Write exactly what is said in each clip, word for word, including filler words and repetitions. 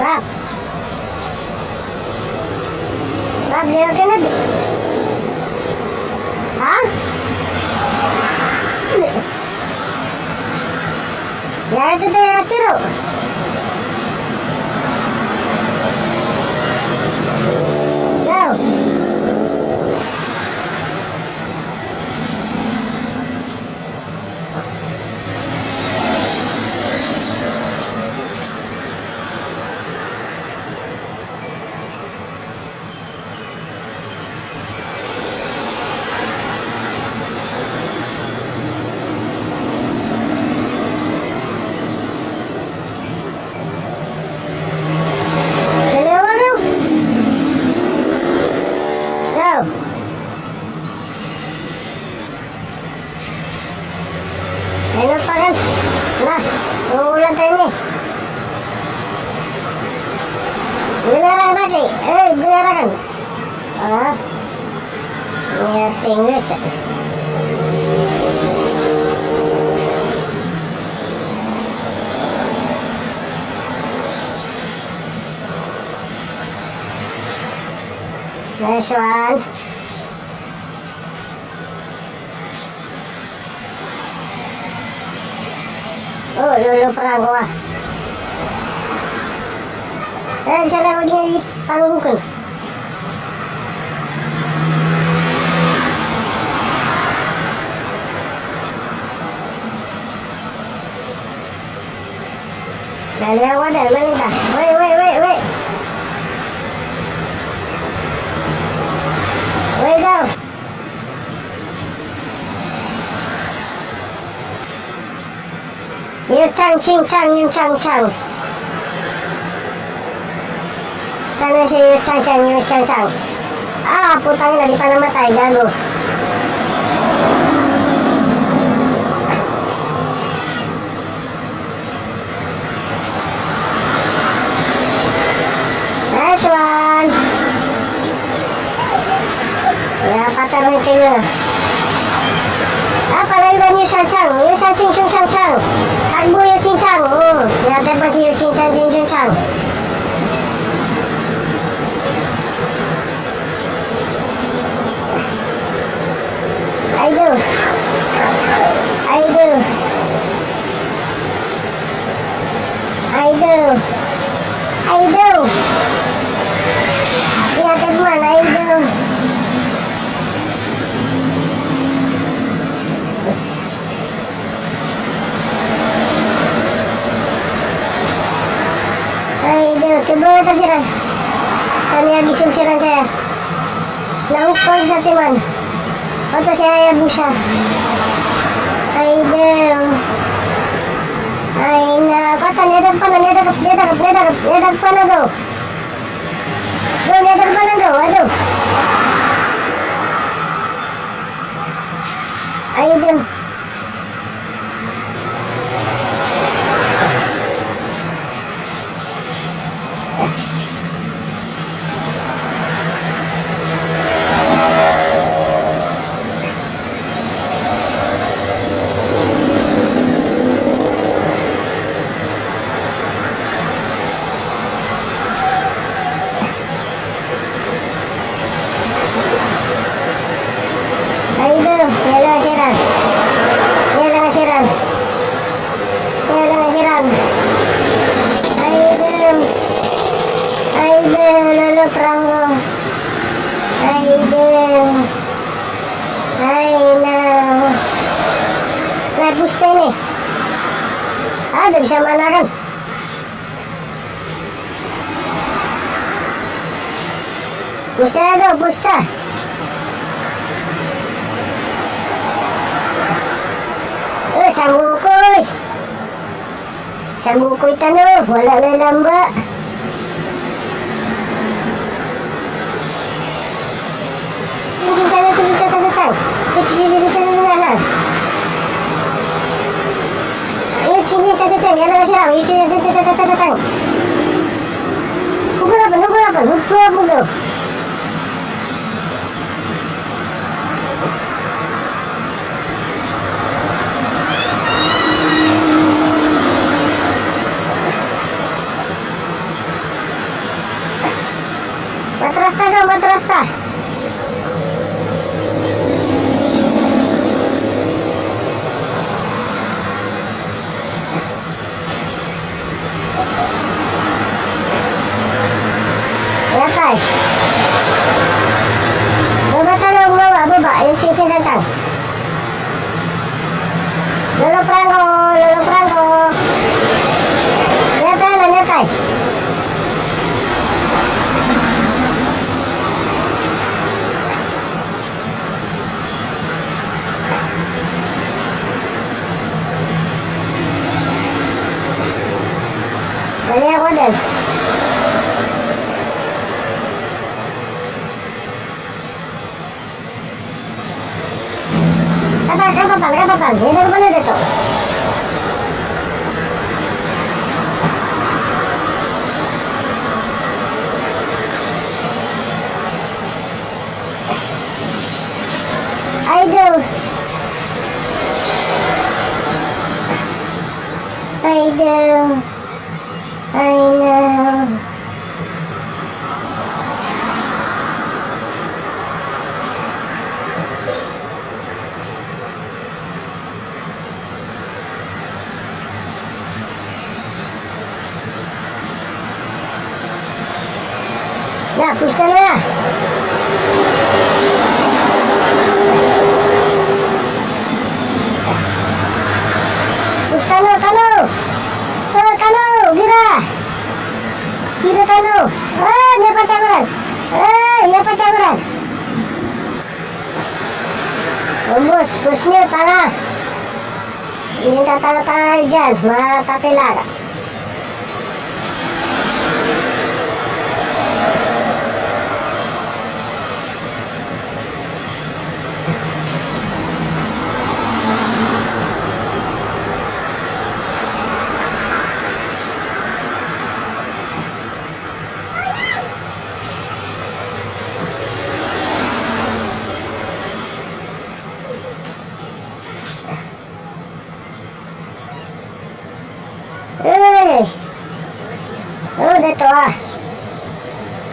Rap. Rap, di ka na di. Ha? Di ka na di, di ka na di. Go. Hello, pakan. Na, uulan tayo ni. Binarakan pati. Eh, binarakan. Ah. Niya tingis. Nice one. O, lolo prangko a. Eh, isa na ko di pangungkol. Dali ako na, mali ka. Wait, wait, wait, wait. Wait daw. Yung chang, ching, chang, yung chang, chang. Sana siya yung chang, chang, yung chang, chang. Ah, putang ina, di pa namatay, gago. Nice one. Ya, patay na kayo. Ah, pala iba niyo sangsang. Yung sangsing, yung sangsang. Takbo yung sinsang. Hmm. Ya, dapat yung sinsang, yung sinsang. Ay, do. Ay, do. Ay, do. Ay, do. Iyatid man, ay, do. Ay, do. Tibo ito siran. Kami agisul siran saya. Naukol sa timan. Oto siya aya busa. Ay, dem. Ay, na, kata, niyadag pa na, niyadag, niyadag, niyadag, niyadag pa na daw. Daw, niyadag pa na daw, ado. Ay, dem. Ay, do, iyala nga siran. Iyala nga siran. Iyala nga siran. Ay, do. Ay, do, lolo prangko. Ay, do. Ay, na. Lagos ten eh. Ah, di bisa managan. Pusta daw, pusta. Eh, sanggukoy. Sanggukoy tano, wala na lamba. Kapal, kapal, kapal. Hindi ko pala dito. Ay, do. Ay, do. Ay, do. Na, pusta na. Pusta na, tano. O, tano, gira. Gira tano. O, miyapatay ako ran. O, miyapatay ako ran. O, boss, boss niyo, tanga. Hindi tatanga-tanga dyan, mga kapilar. Ey! O, dato a.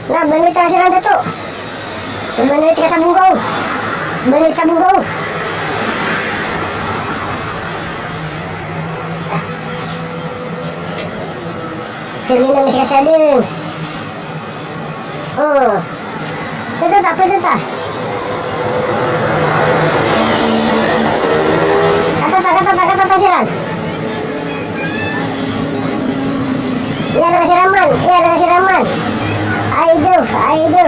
Na, banita siran dato. Banita ka sa bungkaw. Banita sa bungkaw. Kami na misi ka sa din. O. Pwede ta, pwede ta. Kata ta, kata ta, kata ta siran. Iya, ada siran man. Iya, ada siran man. Ay, do, ay, do.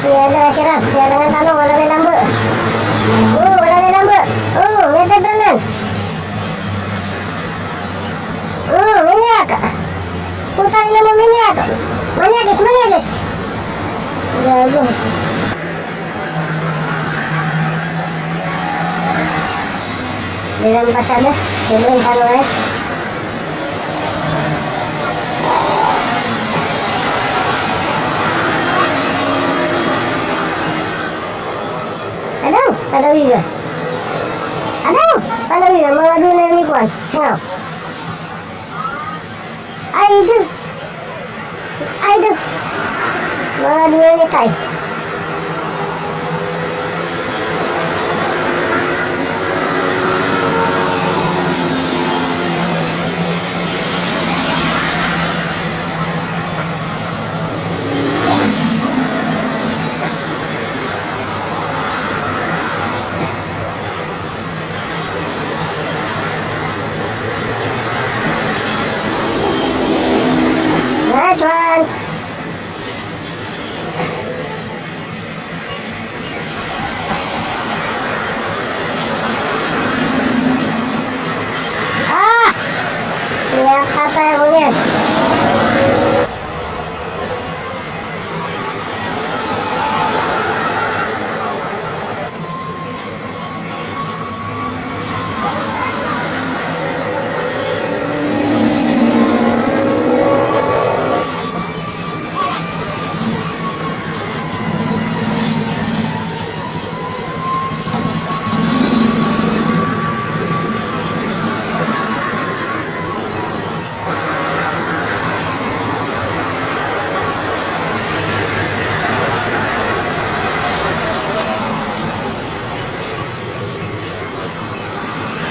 Iya, ada siran. Iya, ada tano, wala may lamba. O, wala may lamba. O, may tebrangan. Hmm, maniak. Putang ina mo, maniak. Maniakis, maniakis. Gago. Di lang pasada. Di lang talo, eh. Ano? Ano yun? Ano? Ano yun? Mga doon na ni Kwan. Singaw. Ay, do. Ay, do. Mga duwa ni tay. Nice one! Ah! Miyakatay ako niyan.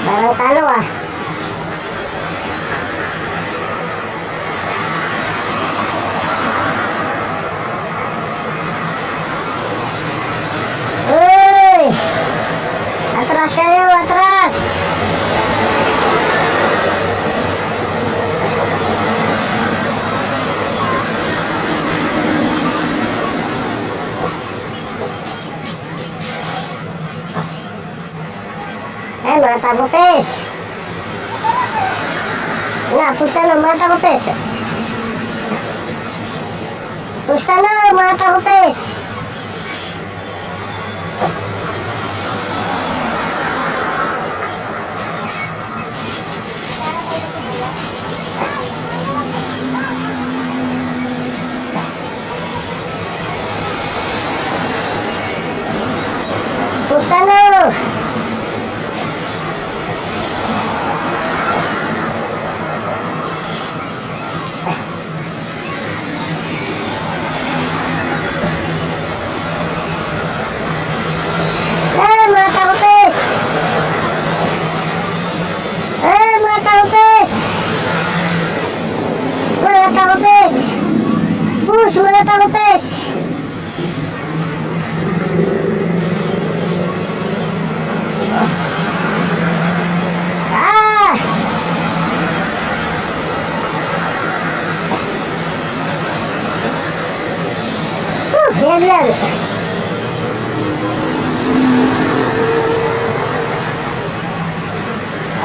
Parang talo, ah. Uy! Atras kayo, atras! Ay, mata ko, pes. Na, puta na, mata ko, pes. Pusta na, mata ko pes. Pusta na. Eh, mata ko pes. Eh, mata ko pes. Mata ko pes. Bus, mata ko pes. Ah! Huh, yan lang.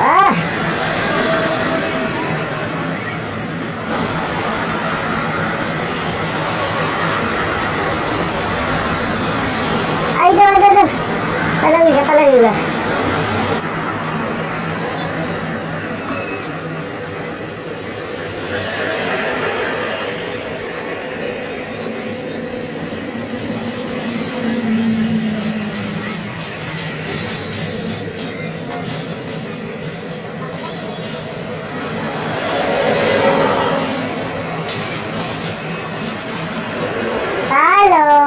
Ah! Ay, ito, ito, ito. Palagi ka, palagi ka. Hello.